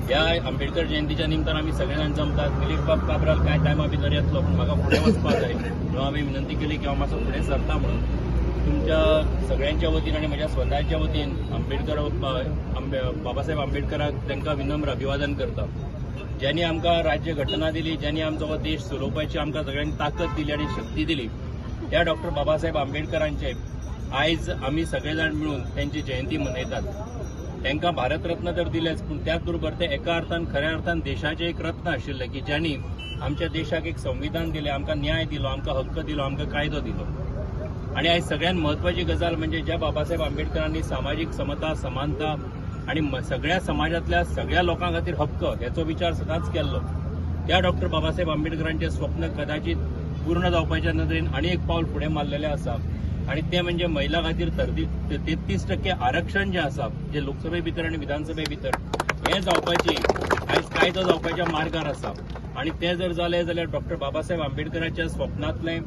ह्या आंबेडकर जयंतीच्या निमतान आमी सगळे जाण जमतात. दिलीप बाब काब्राल कांय टायमा भितर येतलो, पूण म्हाका फुडें वचपाक जाय म्हणून हांवें विनंती केली की हांव मातसो फुडें सरता म्हणून. तुमच्या सगळ्यांच्या वतीन आनी म्हज्या स्वताच्या वतीन आंबेडकर बाबासाहेब आंबेडकराक तांकां विनम्र अभिवादन करता, ज्यांनी आमकां राज्य घटना दिली, ज्यांनी आमचो हो देश चलोवपाची आमकां सगळ्यांक ताकद दिली आनी शक्ती दिली. त्या डॉक्टर बाबासाहेब आंबेडकरांचे आयज आमी सगळे जाण मिळून त्यांची जयंती मनयतात. तांकां भारतरत्न तर दिलेच, पूण त्याच बरोबर ते एका अर्थान, खऱ्या अर्थान देशाचें एक रत्न आशिल्लें की ज्यांनी आमच्या देशाक एक संविधान दिलें, आमकां न्याय दिलो, आमकां हक्क दिलो, आमकां कायदो दिलो. आणि आयज सगळ्यात म्हत्वाची गजाल म्हणजे ज्या बाबासाहेब आंबेडकरांनी सामाजीक समता, समानता आणि सगळ्या समाजातल्या सगळ्या लोकां खातीर हक्क हेचो विचार सदांच केल्लो, त्या डॉक्टर बाबासाहेब आंबेडकरांचें स्वप्न कदाचित पूर्ण जावपाच्या नदरेन आनी एक पावल फुडें मारलेलें आसा. आणि ते म्हणजे महिला खातीर 33% आरक्षण जें आसा, जे लोकसभे भितर आनी विधानसभे भितर हें जावपाची आयज कायदो जावपाच्या मार्गार आसा. आणि तें जर जालें जाल्यार डॉक्टर बाबासाहेब आंबेडकरांच्या स्वप्नांतलें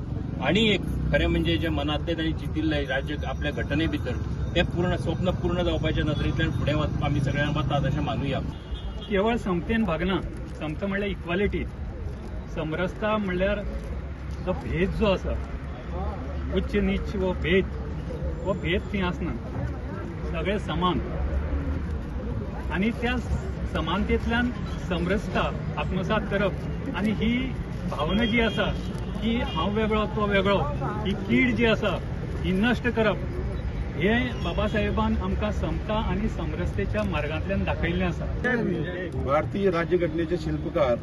आणि एक खरें म्हणजे जे मनांतलें तांणी चिंतिल्लें राज्य आपल्या घटने भितर, तें पूर्ण स्वप्न पूर्ण जावपाच्या नदरेंतल्यान फुडें आमी सगळ्यांक वतात अशें मानुया. केवळ समतेन भागना. समता म्हणल्यार इक्वालिटी, समरसता म्हणल्यार जो भेद जो आसा, उच्च नीच हो भेद, हो भेद थंय आसना, सगळे समान. आनी त्या समानतेंतल्यान समरसता आत्मसात करप आनी ही भावना जी आसा की हांव वेगळो तो वेगळो, ही कीड जी आसा ही नश्ट करप, हे बाबासाहेबान आमकां समता आनी समरसतेच्या मार्गांतल्यान दाखयल्लें आसा. भारतीय राज्यघटनेचे शिल्पकार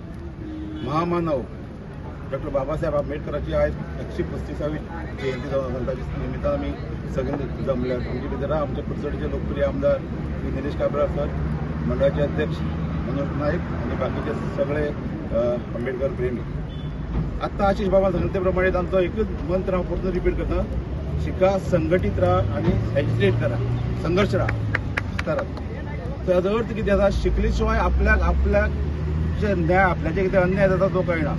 महामानव डॉक्टर बाबासाहेब आंबेडकराची आयज 135वी जयंती जावन आसा. ताच्या निमित्तान आमी सगळे जमल्यात. आमचे भितर आमचे कुडचडचे लोकप्रिय आमदार श्री निलेश काब्राल सर, मंडळाचे अध्यक्ष मनोज नायक आनी बाकीचे सगळे आंबेडकर प्रेमी. आत्तां आशिश बाबान सांगले ते प्रमाणे तांचो एकूच मंत्र हांव परतून रिपीट करता, शिका, संघटीत राहा आनी एजिटेट करा, संघर्श राहा करात. ताजो अर्थ कितें आसा, शिकले शिवाय आपल्याक आपल्याक जे न्याय, आपल्याचे कितें अन्याय जाता तो कळना.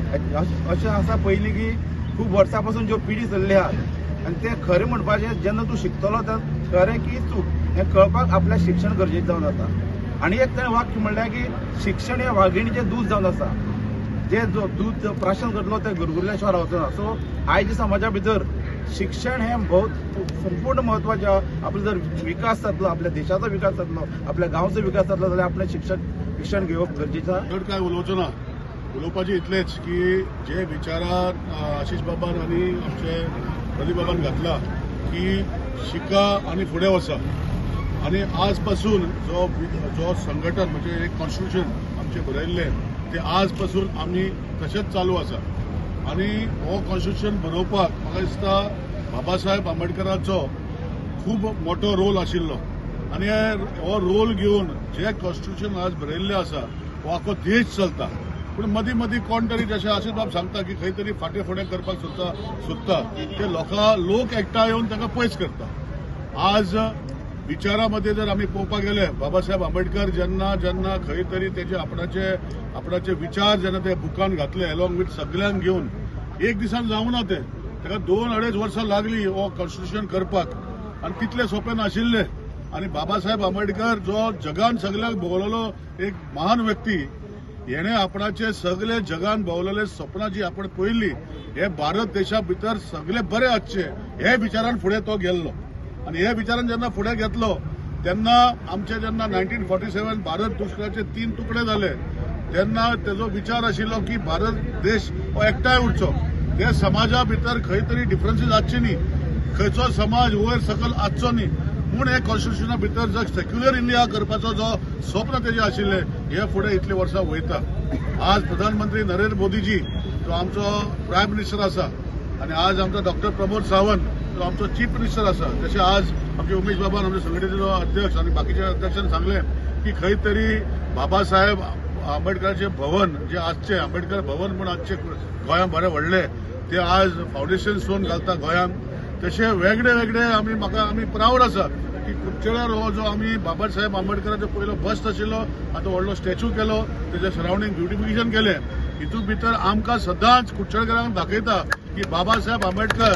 अशें आसा पयलीं की खूब वर्सां पासून ज्यो पिढी चल्ली आहा आनी तें खरें म्हणपाचें जेन्ना तूं शिकतलो तेन्ना खरें की चूक हें कळपाक आपल्याक शिक्षण गरजेचें जावन आसा. आनी एक ताणें वाक्य म्हणलें की शिक्षण हें वागिणीचें दूद जावन आसा, जे जो दूद प्राशन करतलो तें गुरगुरल्या शिवाय रावचो ना. सो आयज समाजा भितर शिक्षण हें बहुत संपूर्ण म्हत्वाचें. आपलो जर विकास जातलो, आपल्या देशाचो विकास जातलो, आपल्या गांवचो विकास जातलो जाल्यार आपलें शिक्षण घेवप गरजेचें आसा. चड काय उलोवचो ना, उलोवपाचें इतलेंच की जे विचारान आशिश बाबान आनी आमचे प्रदीप बाबान घातला की शिका आनी फुडें वचा. आनी आज पासून जो जो संघटन म्हणजे एक कॉन्स्टिट्युशन आमचें बरयल्लें तें आज पासून आमी तशेंच चालू आसा. आनी हो कॉन्स्टिट्युशन बरोवपाक म्हाका दिसता बाबासाहेब आंबेडकराचो खूब मोठो रोल आशिल्लो. आनी हो रोल घेवन जे कॉन्स्टिट्युशन आज बरयल्लें आसा हो आखो देश चलता. पूण मदीं मदीं कोण तरी जशें आशिश बाब सांगता की खंय तरी फाटीं फुडें करपाक सोदता ते लोक एकठांय येवन ताका पयस करता. आज विचारा मध्ये जर आमी पळोवपाक गेले बाबासाहेब आंबेडकर जेन्ना जेन्ना खंय तरी तेजे आपणाचे विचार जेन्ना ते बुकान घातले अलॉंग विथ सगल्यांक घेवन, एक दिसान जावना ना तें, ताका 2-2.5 वर्सां लागली हो कॉन्स्टिट्युशन करपाक आनी तितलें सोंपें नाशिल्लें. आनी बाबासाहेब आंबेडकर जो जगान सगल्यांक भोंवलेलो एक महान व्यक्ती, हेणे आपणाचे सगळे जगान भोंवलेले सपनां जी आपण पळयल्ली हे भारत देशा भितर सगळे बरे आसचे हे विचारान फुडें तो गेल्लो. आनी हे विचारान जेन्ना फुडें घेतलो तेन्ना आमचे जेन्ना 1947 भारत दुश्मनाचे 3 तुकडे जाले तेन्ना तेजो विचार आशिल्लो की भारत देश हो एकठांय उरचो, ते समाजा भितर खंय तरी डिफरन्सीस आसचे न्ही, खंयचो समाज वयर सकयल आसचो न्ही म्हूण हे कॉन्स्टिट्युशना भितर जो सेक्युलर इंडिया करपाचो जो स्वप्न तेजें आशिल्लें हे फुडें इतलीं वर्सां वयता. आज प्रधानमंत्री नरेंद्र मोदीजी जो आमचो प्रायम मिनिस्टर आसा आनी आज आमचो डॉक्टर प्रमोद सावंत जो आमचो चीफ मिनिस्टर आसा, तशें आज आमचे उमेश बाबान आमच्या संघटनेचो अध्यक्ष आनी बाकीच्या अध्यक्षान सांगलें की खंय तरी बाबासाहेब आंबेडकराचें भवन जे आसचें आंबेडकर भवन म्हूण आसचें गोंयांत बरें व्हडलें ते आज फावंडेशन स्टोन घालता गोंयांत. तशें वेगळे वेगळे आमी म्हाका आमी प्रावड आसा की कुडचड्यार हो जो आमी बाबासाहेब आंबेडकराचो पयलो बस्ट आशिल्लो आतां व्हडलो स्टॅच्यू केलो, तेजे सरावंडींग ब्युटिफिकेशन केलें. हितून भितर आमकां सदांच कुडचडकरांक दाखयता की बाबासाहेब आंबेडकर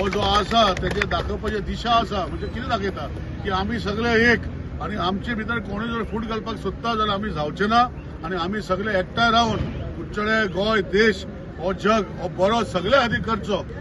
हो जो आसा तेजे दाखोवपाची दिशा आसा, म्हणजे कितें दाखयता की आमी सगळे एक, आनी आमचे भितर कोणूय जर फूट घालपाक सोदता जाल्यार आमी जावचे ना आनी आमी सगळे एकठांय रावन कुडचडे, गोंय, देश हो जग हो बरो सगळ्या खातीर करचो.